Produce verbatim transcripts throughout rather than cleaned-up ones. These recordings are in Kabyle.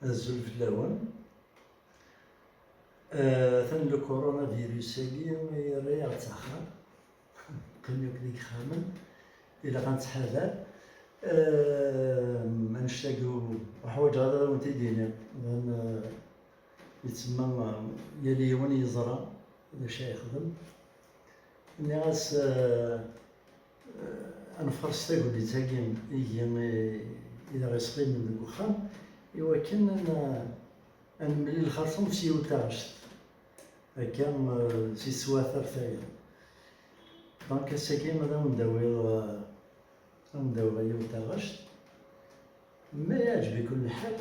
Azul fell-awen. Eh, atan le coronavirus-agi yerra-yaɣ-d s axxam. Qqim akk deg yixxamen. Ilaq ad nettḥadar. Eh, annect-agi ur ḥwaǧeɣ ara ad awen-t-id-iniɣ. Dan, eh, yettsemma, eh, yal yiwen yeẓra d acu ara yexdem. Nniɣ-as, eh, eh, ad nefres tagnit-agi i, i, i d aɣ-isqimen deg uxxam, i wakken ad n-, ad nemlil xerṣum s yiwet taɣect. Akka, eh, si teswiɛt ar tayeḍ. Donc, ass-agi ad awen-d-awiɣ, eh, ad awen-d-awiɣ yiwet taɣect. Ma yeɛǧeb-iken lḥal,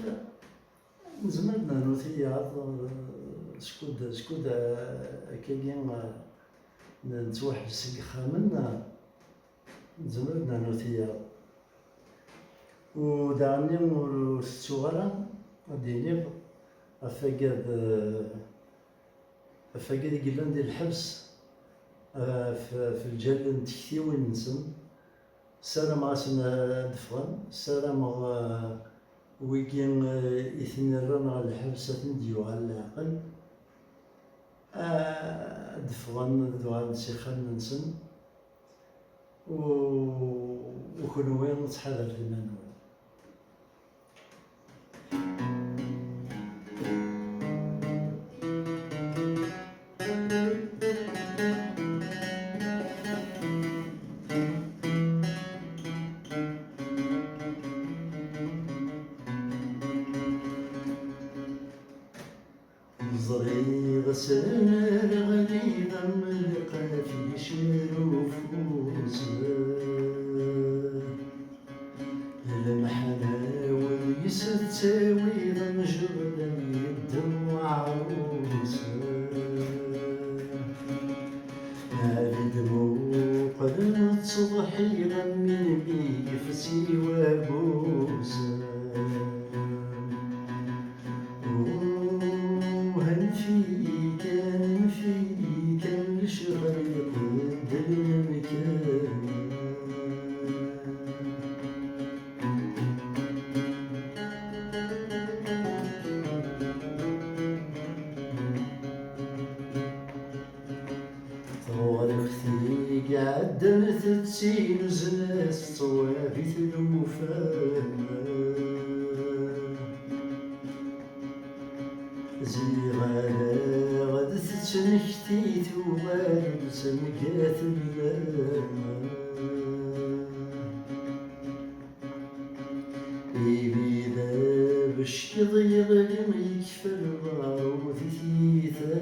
nezmer ad nernu tiyaḍ, eh, skud, skud, eh, akkagi, eh, n-, nettwaḥbes deg yixxamen, eh, nezmer ad nernu tiyaḍ. U daɣen ur, ur tettuɣ ara ad d-iniɣ ɣef wagad, eh, ɣef wagad i yellan di lḥebs, eh, ɣef, ɣef lǧal n tektiwin-nsen. Ssarameɣ-asen ad d-ffɣen, ssarameɣ, eh, wigi, eh, i ten-irran ɣer lḥebs ad ten-d-yuɣal leɛqel, eh, ad d-ffɣen ad uɣalen s ixxamen-nsen, u, u kenwi ttḥadaret iman-nwen. Ẓriɣ asrem ɣli d amelqaf yecmer ufus. Lemḥana-w deg-s ttawiɣ amjeɣlal yeddem uɛrus. Ad d-muqlen ttḍeḥiɣ am win mi yefsi wabus. Uh, anef-iyi kan, anef-iyi kan, lecɣal iqeddren amkan. Tawriqt-agi iɛeddan tetti nuzen-as ttwab i tlufa. Ziɣ ala ɣad tettmekti tuɣal d tameggat n lama. Imi d abeckiḍ yeɣli yekfa lbaṛud i tiyita.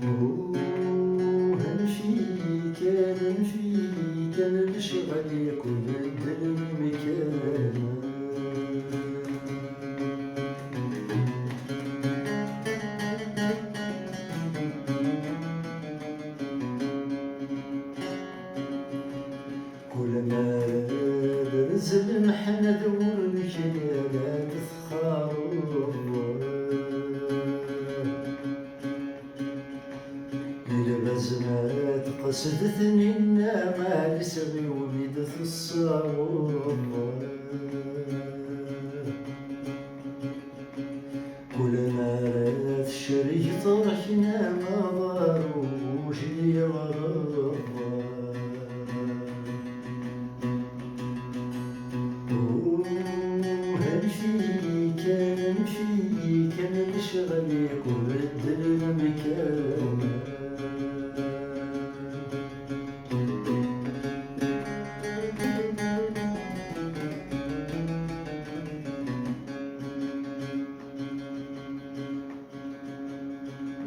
Uh, anef-iyi kan, anef-iyi kan, lecɣal yakk beddlen amkan. Kul ma ara d-rez lemḥna d wul-ik ad txareḍ. Ilbaz ma tqesdet ninna, maɛlis ɣiwem i d-tessaweḍ. Kul ma ara tecreg ṭerkna aḍar ujli ɣreb. Uh, anef-iyi kan, anef-iyi kan, lecɣal iqeddren amkan.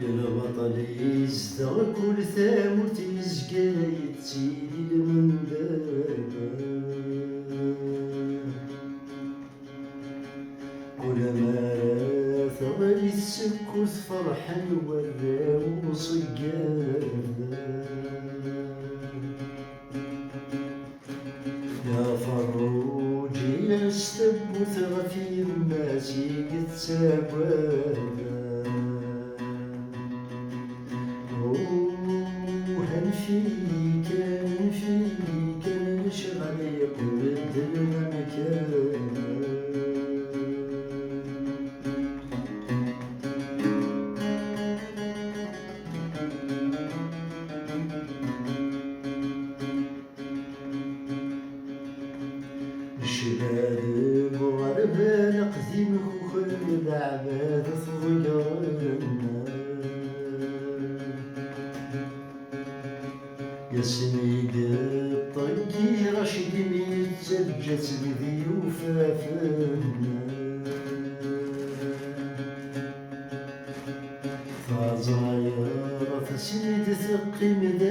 Lbaṭel izdeɣ kul tamurt, yezga yettili lmendad. Kul ma ara teɣli tsekkurt, ferḥen warraw uṣeggad. Ya Ferruǧ, ila s tewwurt ɣef yemma-s i yettagad. Uh, anef-iyi kan, anef-iyi kan, lecɣal iqeddren amkan. Cbad n uɣerbal aqdim kuken leɛbad tḍeggren. Asmi d-ṭeggig Racid imi yettaǧǧa-tt deg yufafen. Taẓayert asmi d-teqqim d